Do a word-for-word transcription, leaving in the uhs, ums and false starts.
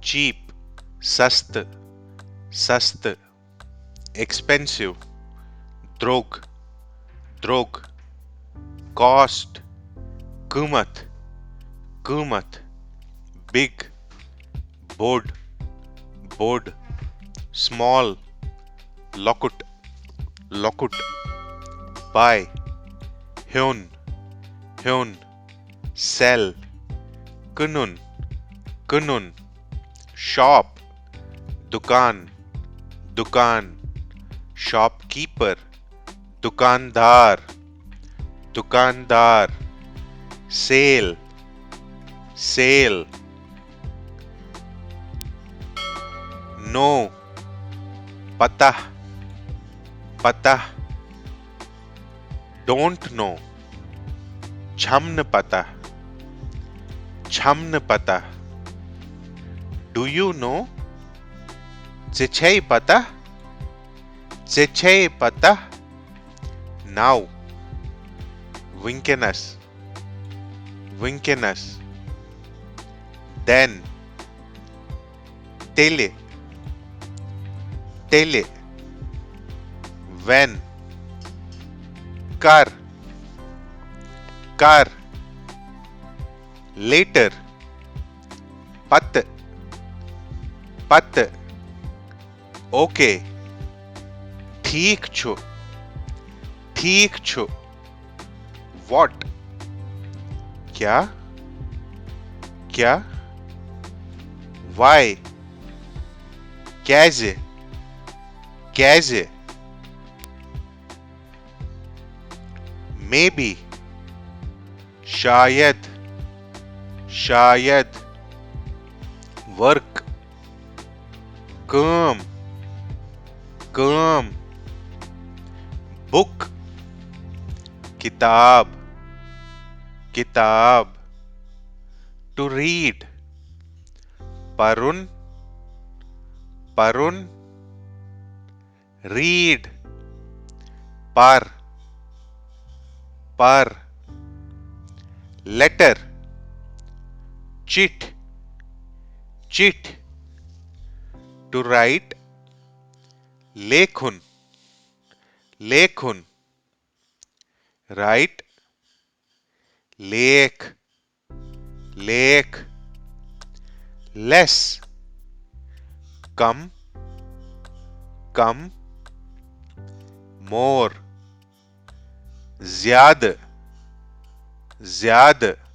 Cheap. سستہٕ. سستہٕ. Expensive. درٛوگ. درٛوگ. Cost. قۭمتھ. قۭمتھ. Big. بوٚڑ. بوٚڑ. Small. لۄکُٹ. لۄکُٹ. Buy. ہیوٚن. ہیوٚن. Sell. کٕنُن. کٕنُن. Shop. دُکان. دُکان. Shopkeeper. دُکاندار. دُکاندار. Sale. Sale. Know. پتہ. پتہ. Don't know. چھم نہٕ پتہ. چھم نہٕ پتہ. Do you know? ژےٚ چھے پتہ؟ ژےٚ چھے پتہ؟ Now. وٕنکیٚنس. وٕنکیٚنس. Then. تیٚلہِ. تیٚلہِ. When. کر. کر. Later. پتہٕ. پتہٕ. Okay. ٹھیک چھُ. ٹھیک چھُ. What. کیا؟ کیا؟ Why. کیازِ؟ کیازِ؟ Maybe. شاید. شاید. Work. کٲم. کٲم. Book. کتاب. کتاب. To read. پرُن. پرُن. Read. پر. پر. Letter. چِٹھۍ. چِٹھۍ. To write. لیکھُن. لیکھُن. Write. لیکھ. لیکھ. Less. کم. کم. More. زیادٕ. زیادٕ.